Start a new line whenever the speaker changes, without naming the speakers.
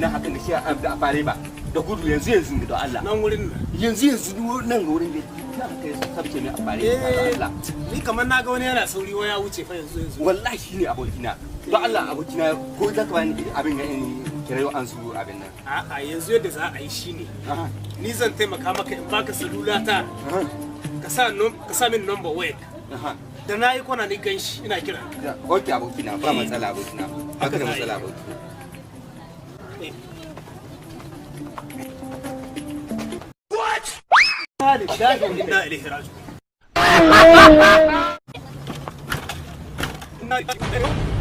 na hakan da shi a fare ba da gudu yanzu yanzu don Allah.
Nan wurin nan?
Yanzu yanzu nan ga wurin da haka ya sabke mai a fare ba don Allah.
Ni kamar na ga wani yana sauri wa ya wuce fa yanzu yanzu.
Wallahi shine abokina. Don Allah abokina, ko za ka bani abin ga in kirayo an su abin nan?
A'a, yanzu yadda za a yi shine, ni zan taimaka maka in baka salula ta, ka sa min number waya. Da na yi kwana ni gan shi, ina kira.
Ok abokina, ba matsala abokina, ba ka da matsala abokina.
Inna lillahi wa inna ilaihi raji'un. Inna lillahi.